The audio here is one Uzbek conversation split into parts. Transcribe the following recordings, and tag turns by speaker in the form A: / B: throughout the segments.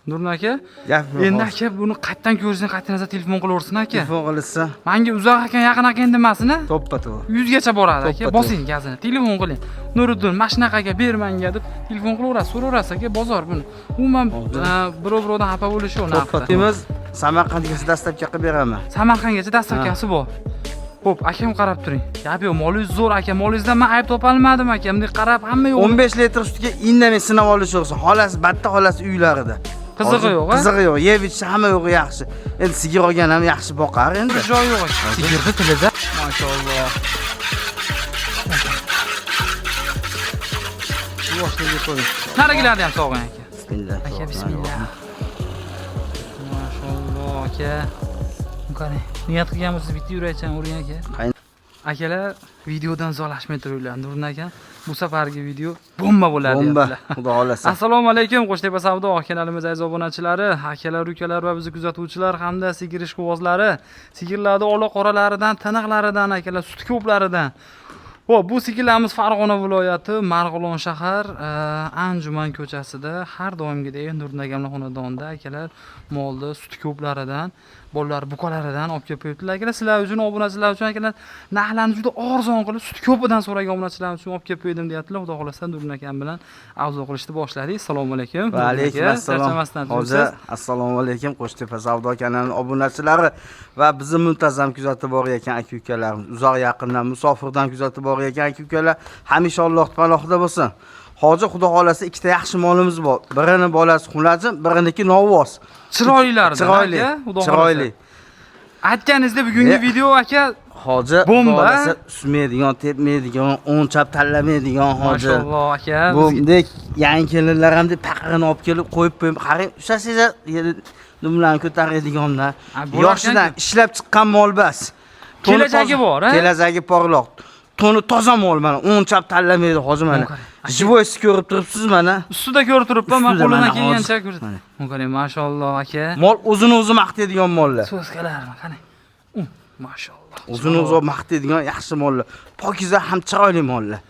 A: Nurni aka,
B: Gap yo'q.
A: endi aka buni qayerdan ko'rsin, qayerdan narsa telefon qilaversin aka.
B: Telefon qilsa
A: Menga uzoq ekan, yaqin ekan demasin.
B: To'ppa to'g'ri.
A: 100 gacha boradi aka.
B: To'ppa
A: Bosing gazini, telefon qiling. Nuriddin, mana shunaqa aka ber menga deb telefon qilaverasiz, so'raverasiz aka, bozor buni. Umuman birov birovdan xafa bo'lishi yo'q
B: To'ppa
A: narxda.
B: Temiz Samarqandgacha dastlabki qilib beraman.
A: Samarqandgacha dastavkasi bor. Xo'p, akam qarab turing. Gap yo'q, molingiz zo'r aka, molingizdan men ayb topolmadim aka. Bunday qarab hamma yo'q.
B: 15 litr sutga indamay sinab olishaversin. Xolasi batta xolasi uylarida.
A: Qizig'i yo'q, a?
B: Qizig'i yo'q. Yeb ichishi hamma yo'g'i yaxshi. Endi sigir olgan ham yaxshi boqar endi.
A: Bir joyi yo'q aka. Sigirni tilida. Mashalloh. Yuvoshligi qo'ying. Narigilarni ham sog'ing aka.
B: Bismillah.
A: Aka bismillah. Mashalloh aka. Qarang. Niyat qilgan bo'lsangiz bitta yurakchani uring aka. Akalar, videodan uzoqlashmay turinglar. Nurni aka, bu safargi video bomba bo'ladi.
B: Bomba,
A: deyaptilar.
B: Xudo xolasa.
A: Assalomu alaykum Qo'shtepa savdo kanalimiz aziz obunachilari, akalar, ukalar va bizni kuzatuvchilar hamda sigir ishqibozlari, sigirlarni ola qoralaridan, tiniqlaridan, akalar, sut ko'plaridan. Xo'p, bu sigirlarimiz Farg'ona viloyati Marg'ilon shahar Anjuman ko'chasida har doimgidek Nurni akamlar xonadonida akalar molni sut ko'plaridan, bolalar buqalaridan olib kelib qo'yibdilar. Akalar, sizlar uchun, obunachilar uchun akalar narxlarni juda arzon qilib sut ko'pidan so'ragan obunachilar uchun olib kelib qo'ydim deyaptilar. Xudo xolasa Nurni akam bilan avzo qilishni boshladik. Assalomu alaykum.
B: Va alaykum assalom.
A: Charchamasdan
B: Hoji,
A: turibsiz.
B: assalomu alaykum Qo'shtepa savdo kanalining obunachilari va bizni muntazam kuzatib borayotgan aka-ukalarimiz, uzoq yaqindan, musofirdan kuzatib borayotgan aka-ukalar hamisha Alloh panohida bo'lsin. Hoji, xudo xolasa ikkita yaxshi molimiz bor. Birini bolasi Xunajim, biriniki Novvos.
A: Chiroylilaridan
B: Chiroyli,
A: aka, xudo xolasa.
B: chiroyli.
A: Aytganingizdek bugungi video aka
B: Hoji,
A: bomba.
B: xudo xolasa suzmaydigan, tepmaydigan, o'nchab tanlamaydigan hoji.
A: Mashalloh aka.
B: Bu bunday yangi kelinlar ham deb paqirini olib kelib qo'yib qo'yib, qarang, ushlasangiz dumlarni ko'taradiganlar.
A: Ha, bo'lar
B: Yoshidan
A: ekan-ku.
B: ishlab chiqqan mol bas. To'ni
A: Kelajagi
B: toza-
A: bor, a?
B: Kelajagi porloq. To'ni toza mol mana, o'nchab tanlamaydi hozir mana.
A: Qarang.
B: Живойsi ko'rib turibsiz mana.
A: Ustida ko'rib turibman, men
B: Ustida
A: qo'limdan
B: mana
A: kelgancha
B: hozir.
A: ko'rib.
B: Mana.
A: Qarang, mashalloh aka.
B: Mol o'zini o'zi maqtaydigan mollar.
A: So'zkalarni qarang. Mashalloh.
B: O'zini o'zi maqtaydigan yaxshi mollar. Pokiza ham chiroyli mollar.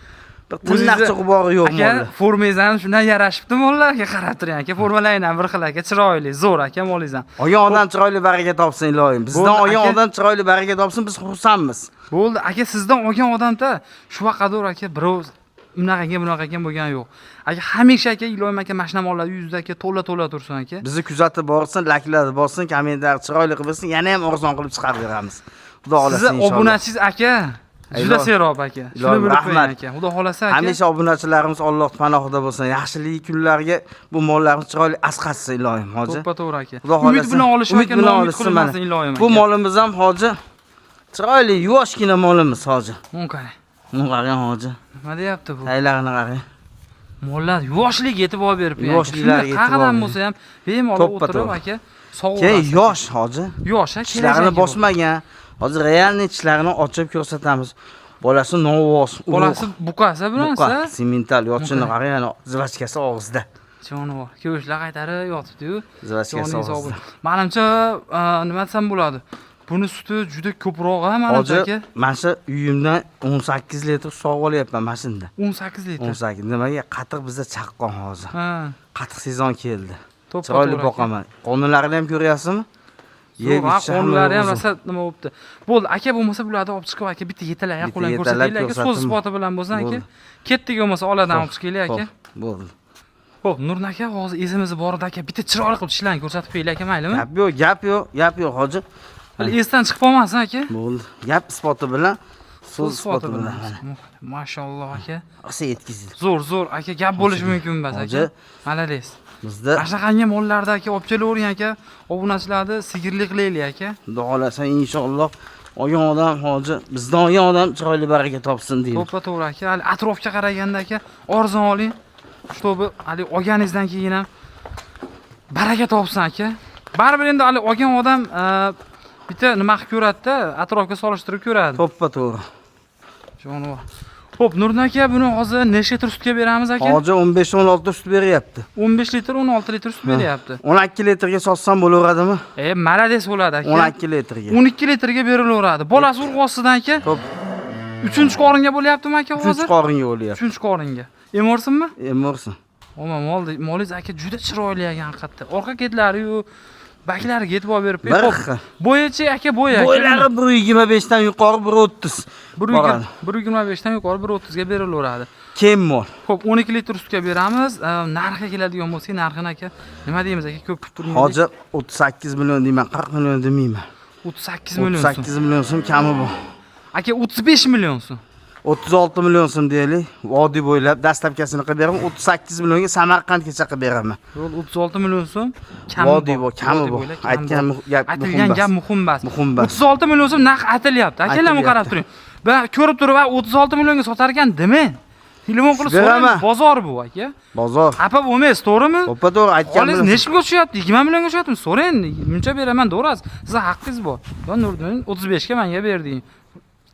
B: Bir tirnaqcha g'ubori yo'q
A: Aka,
B: mollar.
A: formangiz ham shundan yarashibdi mollar aka, qarab turing aka, formalaring ham bir xil aka, chiroyli, zo'r aka molingiz ham.
B: Olgan odam chiroyli baraka topsin iloyim. Bizdan
A: Bo'ldi,
B: olgan
A: aka.
B: odam chiroyli baraka topsin, biz xursandmiz.
A: Bo'ldi aka, sizdan olgan odamda shu vaqadur aka birov unaqa ekan, bunaqa ekan bo'lgani yo'q. Aka, hamisha aka iloyim aka mashina mollar yuzida aka to'la-to'la tursin aka.
B: Bizni kuzatib borsin, layklarni bossin, kommentlar chiroyli qilib bersin, yana ham arzon qilib chiqarib beramiz. Xudo xolasa
A: Sizni
B: inshaalloh.
A: obunachingiz aka juda
B: Iloyim.
A: serob aka. Shuni
B: Iloyim,
A: bilib qo'ying
B: rahmat.
A: aka. Xudo xolasa aka.
B: Hamisha obunachilarimiz Alloh panohida bo'lsin. Yaxshilik kunlarga bu mollarimiz chiroyli asqatsin iloyim, hoji.
A: To'ppa to'g'ri aka.
B: Xudo
A: Umid
B: xolasa.
A: bilan olish
B: Umid
A: aka,
B: bilan
A: noumid
B: olishsin mana.
A: qilmasin iloyim
B: Bu
A: aka.
B: molimiz ham hoji chiroyli, yuvoshgina molimiz hoji.
A: Buni qarang.
B: Buni qarang hoji.
A: Nima deyapti bu?
B: Taylarini qarang.
A: Mollar yoshlik yetib olib berib
B: Yoshliklari yetib
A: Qayerdan
B: olib
A: bo'lsa ham bemalol
B: To'ppa
A: o'tirib
B: to'g'ri.
A: aka
B: Keyin
A: sog'averasiz.
B: yosh hoji.
A: Yosh, ha,
B: Tishlarini
A: kelajagi bor.
B: bosmagan. Hozir realniy tishlarini ochib ko'rsatamiz. Bolasi Novvos, urug'.
A: Bolasi buqasi bilan
B: Buqa,
A: sa.
B: semental yochini
A: Buqa.
B: qarang, yana zivachkasi og'zida.
A: Jonivor. Ko'shlar qaytarib yotibdi-yu.
B: Zivachkasi
A: Joningiz
B: og'zida.
A: sog' bo'lsin. Manimcha, nima desam bo'ladi? Buni suti juda ko'proq ha, manimcha
B: Hoji,
A: aka.
B: mana shu uyimdan 18 litr sog'ib olyapman mana shunda.
A: 18 litr.
B: 18. Nimaga? Qatiq bizda chaqqon hozir.
A: Ha.
B: Qatiq sezon keldi.
A: To'ppa
B: Chiroyli
A: to'g'ri aka.
B: boqaman. Qonunlarini ham ko'ryapsizmi? Yeb
A: Zo'r, ha,
B: ichishi hamma
A: qonunlari ham
B: o'zi.
A: rosa nima bo'libdi. Bo'ldi, aka bo'lmasa bularni olib chiqib aka bitta yetalab
B: Bitta
A: qo'ldan
B: yetalab
A: ko'rsataylik aka, so'z
B: ko'rsatim.
A: isboti bilan bo'lsin aka.
B: Bo'ldi.
A: Ketdik bo'lmasa oladan
B: Xo'p,
A: olib chiqaylik aka.
B: xo'p, bo'ldi.
A: Xo'p, Nurni aka hozir esimizni borida aka bitta chiroyli qilib tishlarni ko'rsatib qo'yaylik aka, maylimi?
B: Gap yo'q, gap yo'q, gap yo'q hoji.
A: Hali esdan chiqib qolmasin aka.
B: Bo'ldi. Gap isboti bilan, so'z isboti bilan.
A: Mashalloh aka.
B: Rosa yetkazdi.
A: Zo'r, zo'r aka, gap bo'lishi mumkin emas aka.
B: Hoji.
A: Malades.
B: Bizda
A: Mana shunaqangi mollarda aka olib kelavering aka. Obunachilarni sigirli qilaylik aka.
B: Xudo xolasa inshaalloh olgan odam hoji, bizdan olgan odam chiroyli baraka topsin deydi.
A: To'ppa to'g'ri aka. Hali atrofga qaraganda aka arzon oling. Shtobi hali olganingizdan keyin ham baraka topsin aka. Baribir endi hali olgan odam bitta nima qilib ko'radi-da, atrofga solishtirib ko'radi.
B: To'ppa to'g'ri.
A: Jonivor. Xo'p, Nurni aka buni hozir necha litr sutga beramiz aka?
B: Hoji 15-16 sut beryapti.
A: 15 litr, 16 litr sut beryapti.
B: 12 litrga sotsam bo'laveradimi?
A: Malades bo'ladi aka.
B: 12 litrga.
A: 12 litrga berilaveradi. Bolasi urg'osidan aka.
B: To'p.
A: 3-qoringa bo'lyaptimi aka
B: Uchinchi
A: hozir?
B: qoringa bo'lyapti.
A: 3-qoringa. Emorsinmi?
B: Emorsin.
A: Omma mol molingiz aka juda chiroyli ekan haqiqatda. Orqa ketlari-yu baklariga e'tibor berib
B: Bir
A: qo'ying.
B: xil.
A: Bo'yichi aka bo'yi aka.
B: Bo'ylari 1.25 dan yuqori 1.30 boradi.
A: 1.25 dan yuqori 1.30 ga berilaveradi.
B: Kem mol.
A: Xo'p, 12 litr sutga beramiz. Narxiga keladigan bo'lsak, narxini aka nima deymiz aka, ko'p kuttirmaylik.
B: Hozir 38 million deyman, 40 million demayman.
A: 38 million so'm.
B: 38 million so'm kami bu.
A: Aka 35 million so'm.
B: 36 million so'm deylik. Vodiy bo'ylab dastlabkasini qilib beraman. 38 millionga Samarqandgacha qilib beraman.
A: Yo'l 36 million so'm kami
B: Vodiy
A: bor.
B: bu, kami
A: Vodiy
B: bu.
A: bo'ylab kami
B: Aytgan
A: bor.
B: gap muhim
A: Aytilgan
B: emas.
A: gap muhim emas.
B: Muhim emas.
A: 36 million so'm narx aytilyapti. Akalar buni qarab
B: Aytilyapti.
A: turing. Va ko'rib turib, "Va 36 millionga sotar ekan" demang. Telefon qilib so'rang,
B: Beraman.
A: bozor bu aka.
B: Bozor.
A: Xafa bo'lmaysiz, to'g'rimi?
B: To'ppa to'g'ri aytgan
A: Olingiz
B: bilan.
A: nechi pulga tushyapti? 20 millionga tushyaptimi? So'rang, buncha beraman, to'g'risi. Sizning haqqingiz bor. Yo Nurdin 35 ga menga berding.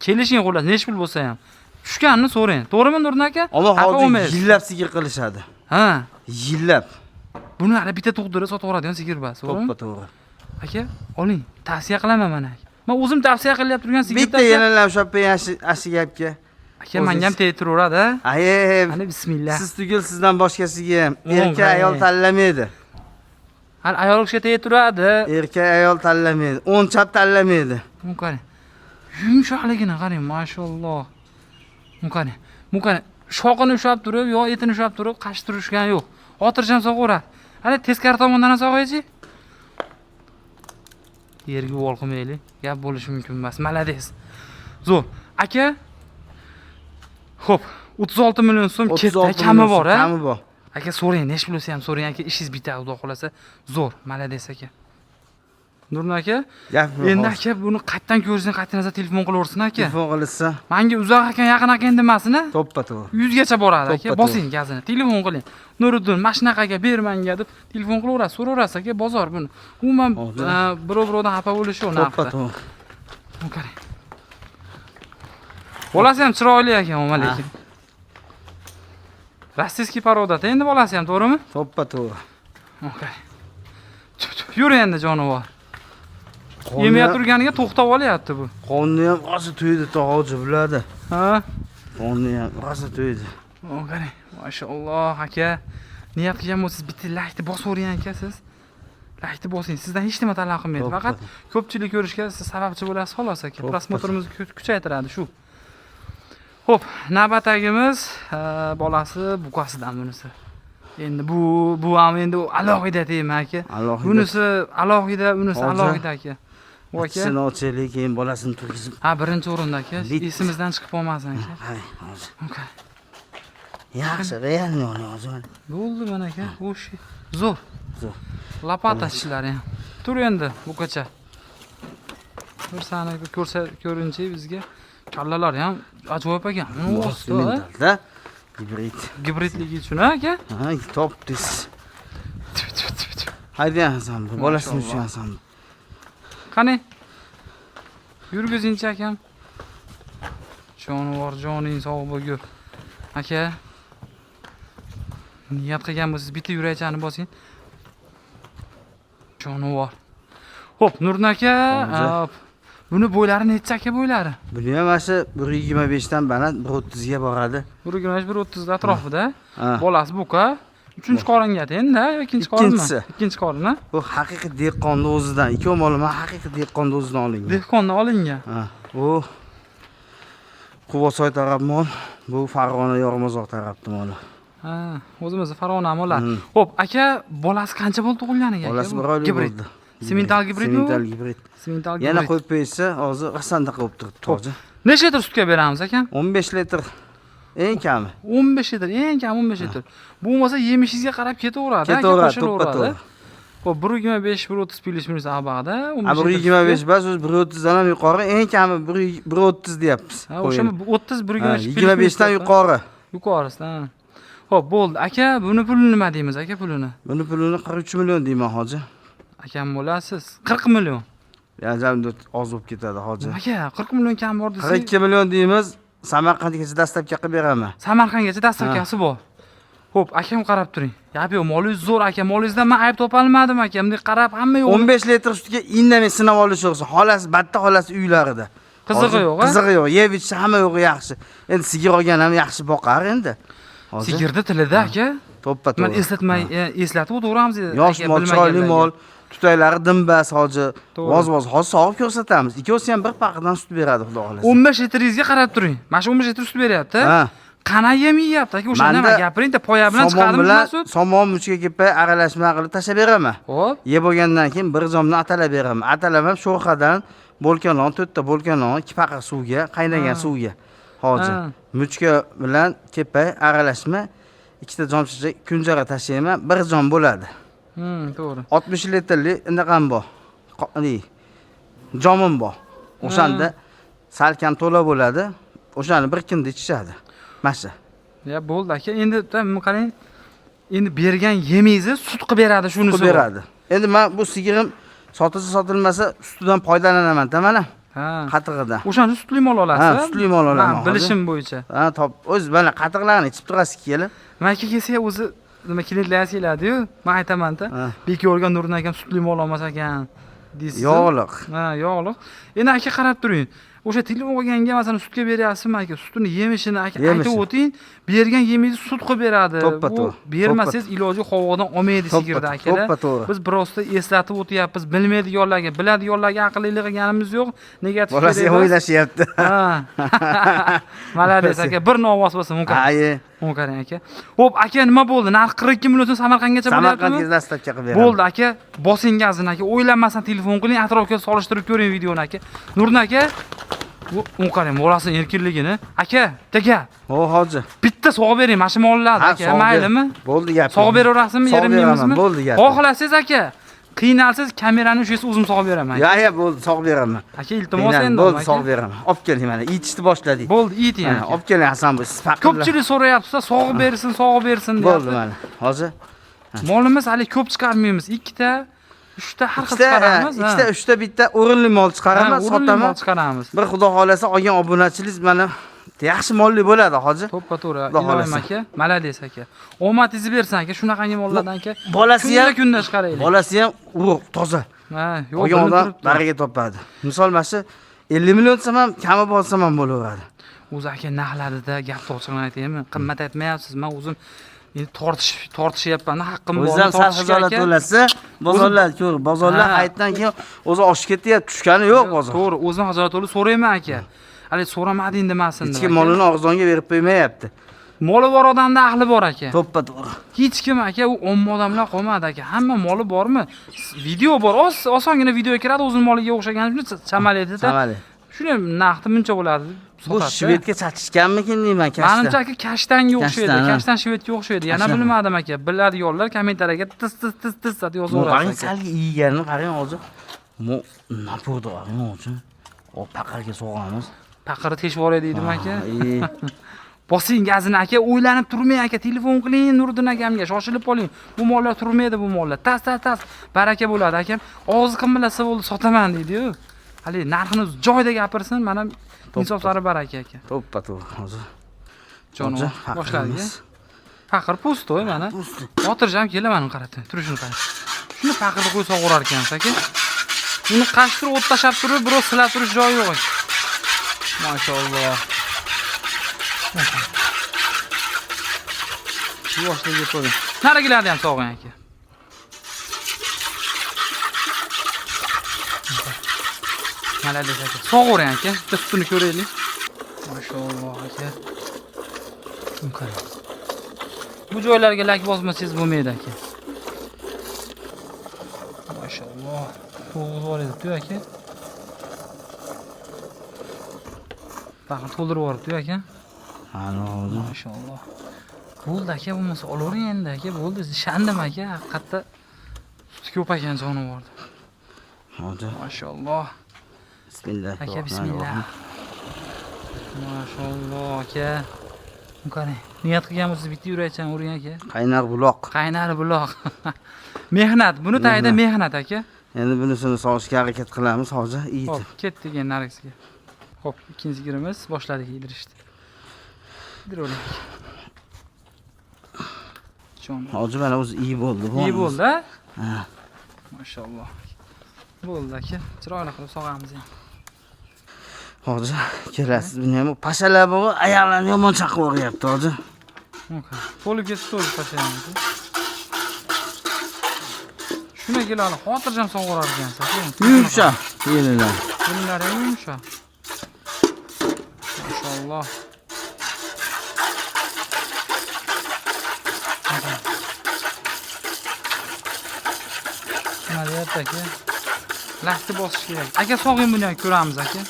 A: Kelishing xullas, nechi pul bo'lsa ham. Tushganini so'rang. To'g'rimi Nurdin aka?
B: Ammo
A: Xafa
B: hozir
A: bo'lmaysiz.
B: yillab sigir qilishadi.
A: Ha.
B: Yillab.
A: Buni hali bitta tug'dirib sotib yuboradigan sigir bas, to'g'rimi?
B: To'ppa to'g'ri.
A: Aka, oling. Tavsiya qilaman mana. Men o'zim tavsiya qilyapti turgan sigir
B: Bitta yana ham shoppa yashi gapga.
A: Aka, menga ham tegib turaveradi, ha?
B: Ay,
A: Mana bismillah.
B: siz tugul sizdan boshqasiga ham
A: O'ng,
B: erkak ayol
A: qarang.
B: tanlamaydi.
A: Hali ayol kishiga tegib turadi.
B: Erkak ayol tanlamaydi. O'ng chap tanlamaydi.
A: Buni qarang. Yumshoqligini qarang, mashalloh. Buni qarang. Buni qarang. Shoxini ushlab turib, yo etini ushlab turib, qashi turishgan yo'q. Xotirjam sog'averadi. Hali teskari tomondan ham sog'aychi. Yerga uvol qilmaylik. Gap bo'lishi mumkin emas. Malades. Zo'r. Aka. Xo'p, 36 million so'm ketdi,
B: 36
A: kami
B: million
A: bor,
B: so'm
A: a?
B: Kami bor.
A: Aka so'rang, nechi pul bo'lsa ham so'rang aka, ishingiz bitadi, xudo xolasa. Zo'r, malades aka. Nurni aka,
B: Gap yo'q
A: endi
B: hozir.
A: aka buni qayerdan ko'rsin, qayerdan nazar telefon qilaversin aka.
B: Telefon qilishsa
A: Menga uzoq ekan, yaqin ekan demasin a.
B: to'ppa to'g'ri.
A: 100 gacha boradi aka.
B: To'ppa
A: Bosing gazini, telefon qiling. Nuriddin, mana shunaqa aka ber menga deb telefon qilaverasiz, so'raverasiz aka, bozor buni. Umuman
B: Hozir.
A: Birov birovdan xafa bo'lishi yo'q
B: To'ppa
A: narxda.
B: to'g'ri.
A: Buni qarang. Bolasi ham chiroyli ekan, umuman lekin. Rossiyskiy порода endi bolasi ham, to'g'rimi?
B: To'ppa to'g'ri.
A: Okay. Yur endi jonivor. Yemay turganiga to'xtab olyapti bu.
B: Qonni ham rosa to'ydi tog'ochi biladi.
A: Ha?
B: Qonni ham rosa to'ydi.
A: O, qarang. Mashalloh aka. Niyat qilgan bo'lsangiz bitta laykni bosavering aka siz. Laykni bosing. Sizdan hech nima talab qilmaydi.
B: To'ppa.
A: Faqat ko'pchilik ko'rishga siz sababchi bo'lasiz xolos aka.
B: To'ppa.
A: Просмотр imizni kuchaytiradi shu. Xo'p, navbatdagimiz bolasi bukasidan bunisi. Endi bu ham endi alohida tema aka.
B: Alohida.
A: Bunisi alohida, unisi
B: Hozir.
A: alohida aka. Bu aka.
B: Ikisini ochaylik, keyin bolasini turgizib.
A: Ha, birinchi o'rinda aka.
B: Lit.
A: Esimizdan chiqib qolmasin aka.
B: Hay, hozir.
A: Okay.
B: Yaxshi, realniy oling hozir mana.
A: Bo'ldi mana aka. O'sha. Zo'r.
B: Zo'r.
A: Lopata tishlari ham. Tur endi bukacha. Bir sani ko'rsa ko'rinchi bizga kallalar ham ajoyib ekan. Uni osti, ha?
B: Simmentalda. Gibrid.
A: Gibridligi uchun ha aka.
B: Ha, top deysiz.
A: Tüf, tüf, tüf, tüf.
B: Haydi Hasan, bolasini
A: Mashalloh.
B: uchun Hasan.
A: Qani? Yurgizingchi akam. Jonivor joning sog' bo'lgur. Aka. Niyat qilgan bo'lsangiz bitta yurakchani bosing. Jonivor. Xo'p, Nurdin aka,
B: Hozir.
A: buni bo'ylari necha aka bo'ylari?
B: Buni ham mana shu 1.25 dan baland 1.30 ga boradi.
A: 1.25 1.30 atrofida.
B: Ha.
A: Bolasi buqa. Uchinchi qoringa endi, ikkinchi qorinmi?
B: Ikkinchisi.
A: Ikkinchi qorin, ha?
B: Bu haqiqiy dehqonni o'zidan. Ikki moli mana haqiqiy dehqonni o'zidan olingan.
A: Dehqondan olingan.
B: Ha, bu Quvasoy taraf mol, bu Farg'ona Yormozor tarafni moli.
A: Ha, o'zimizni Farg'ona mollar.
B: Xo'p,
A: Xo'p, aka, bolasi qancha bo'ldi tug'ilganiga? aka
B: Bolasi
A: bu?
B: bir oylik
A: Gibrid.
B: bo'ldi.
A: Simmental gibridmi bu?
B: Simmental gibrid.
A: Simmental
B: Yana
A: gibrid.
B: qo'yib qo'ysa, hozir rasandaqa bo'lib turibdi hozir.
A: Necha litr sutga beramiz aka?
B: 15 litr eng kami.
A: 15 litr, eng kam 15 litr. Bu bo'lmasa yemishingizga qarab ketaveradi, aka,
B: Ketaveradi,
A: qo'shilaveradi.
B: to'ppa-to'g'ri.
A: Xo'p, 1.25, 1.30 plyus minus abada.
B: Ha, 1.25 bas, o'zi 1.30 dan ham yuqori, eng kami 1.30 deyapmiz.
A: Ha, o'sha 30 1.25
B: 25 dan yuqori.
A: Yuqorisi, ha. Xo'p, bo'ldi. Aka, buni pulini nima deymiz, aka, pulini?
B: Buni pulini 43 million deyman hoji.
A: Akam bo'lasiz. 40 million.
B: Yanjam oz bo'lib ketadi hoji.
A: Nimaga 40 million kam bor desak?
B: 42 million deymiz, Samarqandgacha dastlabki qilib beraman.
A: Samarqandgacha dastlabkasi bor. Xo'p, akam qarab turing. Gap yo'q, molingiz zo'r aka, molingizdan men ayb topolmadim aka. Bunday qarab hamma yo'q.
B: 15 litr sutga indamay sinab olishaversin. Xolasi, batta xolasi uylarida.
A: Qizig'i yo'q, a?
B: Qizig'i yo'q. Yeb ichsa hamma yo'g'i yaxshi. Endi sigir olgan ham yaxshi boqar endi. Hozir.
A: Sigirda tilida aka.
B: To'ppa
A: Man
B: to'g'ri.
A: eslatmay eslatib o'taveramiz.
B: Yosh
A: aka,
B: mol, chiroyli
A: bilmaganlarga.
B: mol, tutaylari dimbas hoji.
A: To'g'ri.
B: Voz-voz hozir sog'ib ko'rsatamiz. Ikkovsi ham bir paqirdan sut beradi, xudo xohlasa.
A: 15 litringizga qarab turing. Mana shu 15 litr sut beryapti.
B: Ha.
A: Qana yem yeyapti aka, o'shanda
B: Manda
A: man gapiring-da, poya bilan
B: Somon
A: chiqadimi
B: bilan
A: shu sut?
B: Somon muchga kepay aralashma qilib tashlab beraman.
A: Xo'p.
B: Yeb bo'lgandan keyin bir jomdan atalab beraman. Atalab ham sho'rxadan bo'lkan non, to'rtta bo'lkan non, ikki paqir suvga, qaynagan suvga. Hoji.
A: Ha.
B: Muchka bilan kepay aralashma, ikkita jomchacha kunjara tashlayman, bir jom bo'ladi.
A: To'g'ri.
B: 60 litrli inaqam bor. Jomim bor. O'shanda salkam to'la bo'ladi. O'shani bir kunda ichishadi. Mana shu.
A: Ya bo'ldi aka, endi bitta qarang. Endi bergan yemingizni sut qilib beradi shunisi.
B: Qilib beradi. Endi men bu sigirim sotilsa sotilmasa sutidan foydalanaman mana.
A: Ha.
B: Qatig'idan.
A: O'shaning uchun sutli mol olasiz.
B: Ha, sutli mol olaman
A: Man bilishim bo'yicha.
B: Ha, top. O'z mana qatiqlarni ichib turasiz kelib.
A: Mana aka kelsa o'zi nima klientlar keladi-yu, men aytaman-da. Bekorga Nurdin akam sutli mol olmas ekan deysiz.
B: Yog'liq.
A: Ha, yog'liq. Endi aka qarab turing. O'sha telefon olganga masalan sutga beryapsizmi aka, sutini yemishini aka aytib o'ting, bergan yemingizni sut qilib beradi.
B: To'ppa
A: Bu bermasangiz iloji qovoqdan olmaydi sigirda akalar.
B: To'ppa-to'g'ri.
A: Biz birozda eslatib o'tyapmiz, bilmaydiganlarga, biladiganlarga aqllilik qilganimiz yo'q, negativ
B: Bolasi
A: kerak emas.
B: o'ylashyapti.
A: Ha. Malades aka, bir novoz bo'lsin, mumkin.
B: Ha, ye.
A: Mumkin aka. Xo'p, aka nima bo'ldi? Narx 42 million so'm Samarqandgacha bo'lyaptimi?
B: Samarqandga dastavka qilib beraman.
A: Bo'ldi aka, bosing gazini aka, o'ylanmasdan telefon qiling, atrofga solishtirib ko'ring videoni aka. Nurdin aka, u qarang, bolasini erkinligini. Aka, bitta
B: Ho, hoji.
A: Bitta sog'ib bering, mana shu mollarni
B: Ha,
A: aka,
B: sog'ib ber.
A: maylimi?
B: Bo'ldi gap.
A: Sog'ib beraverasizmi,
B: Sog'ib
A: yerim
B: beraman,
A: yeymizmi?
B: Bo'ldi gap.
A: Xohlasangiz aka, qiynalsangiz kamerani ushlaysiz, o'zim sog'ib beraman.
B: Ya, ya, bo'ldi, sog'ib beraman.
A: Aka, iltimos
B: Qiynal,
A: endi.
B: Bo'ldi,
A: aka.
B: sog'ib beraman. Olib keling mana, ichishni boshladik.
A: Bo'ldi, eting
B: Mana,
A: aka.
B: olib keling Hasan bu, siz faqirlar.
A: Ko'pchilik so'rayapsiz, sog'ib bersin, sog'ib bersin
B: Bo'ldi
A: deyapti.
B: mana. Hozir
A: Molimiz hali ko'p chiqarmaymiz. Ikkita, uchta har xil
B: ikkita,
A: chiqaramiz.
B: ikkita, uchta bitta o'rinli mol chiqaraman,
A: o'rinli
B: sotaman.
A: mol chiqaramiz.
B: Bir xudo xolasa olgan obunachilingiz mana yaxshi molli bo'ladi, hoji.
A: To'ppa to'g'ri.
B: Xudo
A: Iloyim
B: xohlasa.
A: aka, malades aka. Omadingizni bersin aka, shunaqangi mollardan aka.
B: Bolasi ham
A: Kunda kunda chiqaraylik.
B: Bolasi ham urug' toza.
A: Ha, yo'q,
B: Olgan
A: bilinib
B: odam
A: turibdi.
B: baraka topadi. Misol mana shu 50 million desam ham, kami bo'lsam ham bo'laveradi.
A: O'zi aka narxlarida gap ochig'ini aytaymi? Qimmat aytmayapsiz. Men o'zim endi tortishyapman, haqqim bor.
B: O'zi ham sal xijolat bo'lasa, bozorlar ko'r, bozorlar hayitdan keyin o'zi oshib ketyapti, tushgani yo'q bozor.
A: To'g'ri, o'zim xijolat bo'lib so'rayman aka. Hali so'ramading demasin.
B: Hech kim molini arzonga berib qo'ymayapti.
A: Moli bor odamda ahli bor aka.
B: To'ppa to'g'ri.
A: Hech kim aka, u omma odamlar qolmadi aka. Hamma moli bormi? Video bor. Osongina video kiradi, o'zini moliga o'xshagan shuni chamalaydi-da.
B: Chamalaydi.
A: Shuni narxi muncha bo'ladi.
B: Bu
A: sotadi.
B: shvedga chachishganmikin deyman, kashta.
A: Menimcha aka kashtanga o'xshaydi,
B: Kashtan, ha.
A: kashtan shvedga o'xshaydi. Yana
B: Kashtan.
A: bilmadim aka. Biladiganlar kommentariyaga tiz tiz tiz tiz deb yozaverasiz.
B: Qarang,
A: aka.
B: salga yeganini qarang hozir. Mo napurdi qarang hozir. O paqirga sog'amiz.
A: Paqirni teshib yuboray deydimi aka?
B: E,
A: Bosing gazini aka, o'ylanib turmang aka, telefon qiling Nurdin akamga, shoshilib qoling. Bu mollar turmaydi, bu mollar. Tas tas tas baraka bo'ladi akam. Og'zi qimillasa bo'ldi, sotaman deydi-yu. Hali narxini joyida gapirsin, mana insoflari baraka aka.
B: To'ppa to'g'ri hozir.
A: Jonivor
B: Hozir
A: boshladik.
B: paqirimiz.
A: Paqir pustoy mana. Xotirjam kelaman qarab turishini qarang. Shuni paqirni qo'ysa og'rar ekansiz aka. Uni qashtirib o't tashlab turib, biroz silab turish joyi yo'q aka. Mashalloh. Yuvoshligi ko'ring. Narigilarni ham sog'ing aka. Malades aka. Sog'avering aka. Bitta sutini ko'raylik. Mashalloh aka. Qarang. Bu joylarga lak bosmasangiz bo'lmaydi aka. Mashalloh. To'g'ri bor edi aka. Tag'in to'ldirib yuboribdi aka.
B: Ana hozir.
A: Mashalloh. Bo'ldi aka, bo'lmasa olavering endi aka, bo'ldi. Ishandim aka, haqiqatda suti ko'p ekan jonivorda.
B: Hozir.
A: Mashalloh.
B: Bismillah.
A: Aka bismillah. Mashalloh aka. Qarang, niyat qilgan bo'lsangiz bitta yurakchan uring aka.
B: Qaynar buloq.
A: Qaynar buloq. Mehnat, buni tagida mehnat aka.
B: Endi bunisini solishga harakat qilamiz hozir.
A: Xo'p,
B: Yetib.
A: ketdik endi narigisiga. Xo'p, ikkinchi girimiz boshladik yedirishni. Yediravering. Jon.
B: Hozir mana o'zi iyi bo'ldi bu.
A: İyi bo'ldi, ha?
B: Ha.
A: Mashalloh. Bo'ldi aka. Chiroyli qilib sog'amiz endi.
B: Hozir kelasiz buni ham pashalar bu oyoqlarini yomon chaqib yuboryapti hozir.
A: To'lib ketibdi o'zi tashlaymiz. Shuni keladi, xotirjam sog'orar ekansiz, aka.
B: Yumshoq yenilar.
A: Kelinlari ham yumshoq. Mashalloh. Nima deyapti, aka? Laktni bosish kerak. Aka, sog'ing, buni ham ko'ramiz, aka.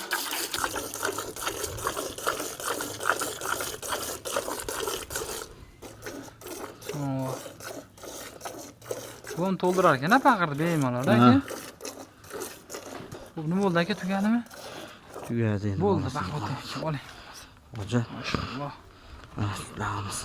A: Sog'. Bu ham to'ldirar ekan, a, paqirni bemalol, aka. Bu nima bo'ldi, aka, tugadimi?
B: Tugadi endi.
A: Bo'ldi,
B: bolasi.
A: baquvvat aka, oling.
B: Hoji,
A: Mashalloh.
B: mana sutlarimiz.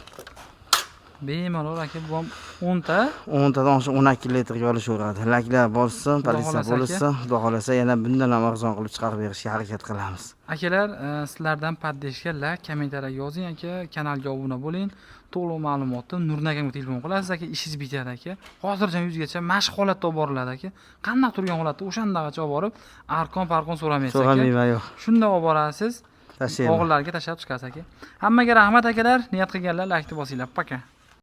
A: Bemalol, aka, bu ham 10 ta.
B: 10 tadan oshib 12 litrga olishaveradi. Laklar bo'lsin,
A: Xudo
B: politsiya
A: xohlasa, aka.
B: bo'lsin, xudo xohlasa yana bundan ham arzon qilib chiqarib berishga harakat qilamiz.
A: Akalar, sizlardan поддержка, лайк, kommentariya yozing, aka, kanalga obuna bo'ling. To'liq ma'lumotni Nurni akamga telefon qilasiz, aka, ishingiz bitadi, aka. Hozircha yuzgacha mashq holatda olib boriladi, aka. Qanday turgan holatda o'shandagacha olib borib, arqon parqon so'ramaysiz, aka.
B: So'ramayman, yo'q.
A: Shunda olib borasiz.
B: Tashlayman.
A: O'g'illarga tashlab chiqasiz, aka. Hammaga rahmat, akalar. Niyat qilganlar laykni bosinglar. Пока.